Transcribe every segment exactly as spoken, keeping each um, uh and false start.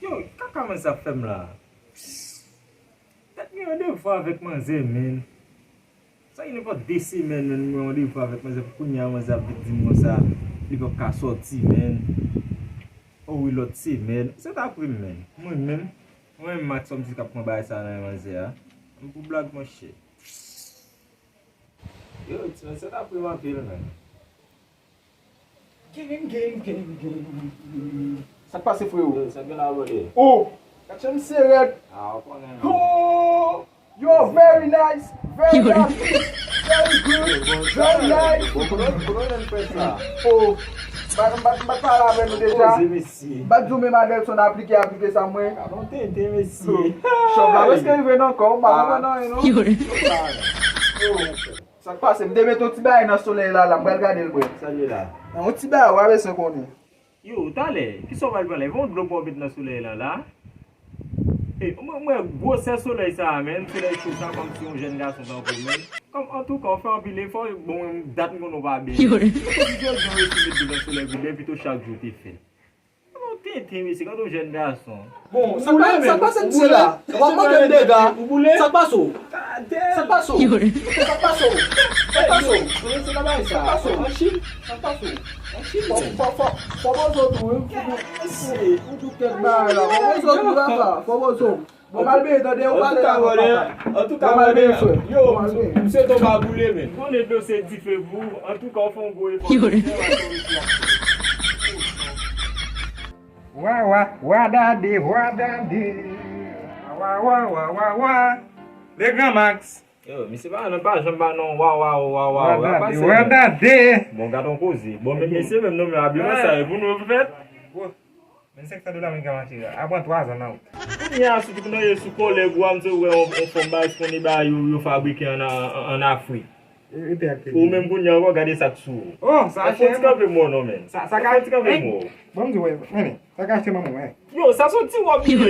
Yo, kaka manzè ap fè m la. Dat m gen randevou avèk manzè, menn. Sa gen nenpòt de semèn, menn, m gen randevou avèk manzè. Pou kounye a, manzè ap vin di m konsa, li p ap ka sòti, menn. O wi, lòt semèn. Se ta pri m, menn. Mwen menm, mwen menm, Max, kòmsi k ap pran bagay sa nan men manzè a. M pou blag, monchè. Yo, ti mesye ta prim anpil, menn. Gang, gang, gang, gang. Sa k pase, freo? Yo, sa gen la, brother? Oh! Gad jan misye rèd. Ah, ou konnen, menn. Oh! Yo, very nice, very happy, very good, very nice. Bon, kote, kote w jwenn frè sa? Oh! M pa, m pa, m pa t pale avè nou deja. Poze, mesye. M pa t di w menm Adelson aplike, aplike sa mwen. Gade yon tenten, mesye. Chòv la prèske rive nan kò w, m pa konprann anyen non. Yo. Sa k pase? M te met yon ti bagay nan solèy la, la, m pral gade l bwè. Sa l ye la? Nan yon ti bagay, w pa bezwen konnen. Yo, talè, kisa w pral pran la? E pa yon dlo pou w met nan solèy la, la? E, mwen, mwen, gwosè solèy sa a, menn, solèy cho sa, kòmsi yon jèn gason tankou w, menn. Kòm, antouka, w fè anpil efò, bon, mwen, dat m konnen w pa byen. Yo. Si jodi a w resi met dlo nan solèy pou byen, pito chak jou w te fè. Ou tenten, mesye, gade yon jèn gason. Bon, sa k pa, sa k pase, mesye la? W ap manke m dega. Sa k pase w? Sa k pase w? Sa k pase w? Sa k pase w? Sa k pase w? Sa k pase w? Anchil? Sa k pase w? Anchil? Fò, fò, fò, fò poze w tou, wi. Mesye, ou tou kèk bagay la. Fò poze w tou, papa. Fò poze w. Bon, m al benyen, tande, ou pale la, papa. Antouka, antouka, yo, m swete w pa boule, menn. Konnen dlo se dife pou ou. Antouka, w fè yon gwo efò. Yo. Wa, wa, wa dade, wa dade. Wa, wa, wa, wa, wa. Le Gran Max. Yo, misye pa, nan pa janm ba non, wa, wa, wa, wa, wa, wa, dade, pase, wa dade. Bon, gad on koze. Bon, men mesye, menm non, men abiman sa, e pou nou fèt. Bon, men senk san dola mwen ka mache la. A pran twa zan nan wout. Kounye a, sou, kounye a, sou kòlèg ou a, m te wè on, on fòm bagay, se konnen bagay yo, yo fabrike an, an, an Afrik. E, e te ak ou menm kounye a ankò, gade sa k sou ou. Oh, sa chè, non. Fè ti kanpe mò non, men. Sa, sa ka fè ti kanpe mò. Bon, m di, wè, men, sa ka achte manman, wè. Yo, sa se yon ti wòb li ye, men.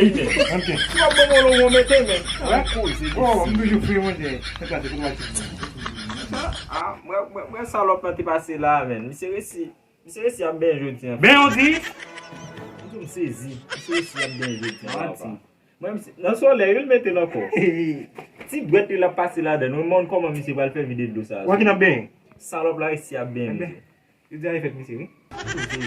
Ok. Ti wòb manman w, ou mete, men. Wè. Koze, oh, m toujou fre, monchè. Se plase, kote w achte. Ah, mwen, mwen, mwen, salòp lan te pase la, men. Misye resi. Misye resi ap benyen jodi a. Ben, ou di? M di w m sezi. Misye resi ap benyen jodi a, papa. Mwen, misye, nan solèy, wi, l mete l ankò. Ti dwèt li l ap pase ladan l. Mwen, mwen, kòman misye pral fè vide dlo sa a? Ou wè ki nan benyen? Salòp la resi ap benyen, misye. Yo di a e fèt, misye, wi. M sezi.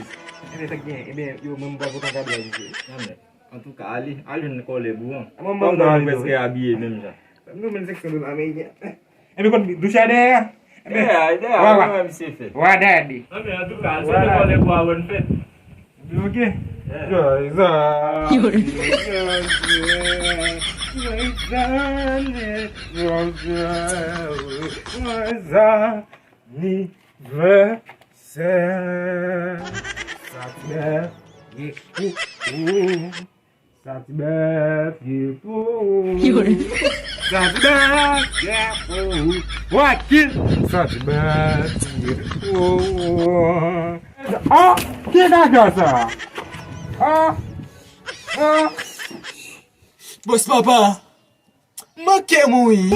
Ebyen, sa k genyen? Ebyen, yo, mwen, m pral pote yon kado a misye, wi. Nan men. Antouka, ale, al jwenn kòlèg ou an. Mwen, mwen, mwen, mwen, prèske abiye menm jan. Nou menm senk san dola ameriken. Epi konn douche a dèyè a. Dèyè a, dèyè a, wa, wa. Mwen wè misye fè. Wa dèyè de. Anben, antouka, se de kòlèg ou a wè n fèt. Ok. Yeah. Joyeux anniversaire. Joyeux anniversaire. Sa ti bèf ye pou ou. Sa ti bèf ye pou ou. Sa ti bèf ye pou ou. Wakil. Sa ti bèf ye pou ou. Ah, ki gaga sa? Ah, ah. Bòs papa. Manke mouri.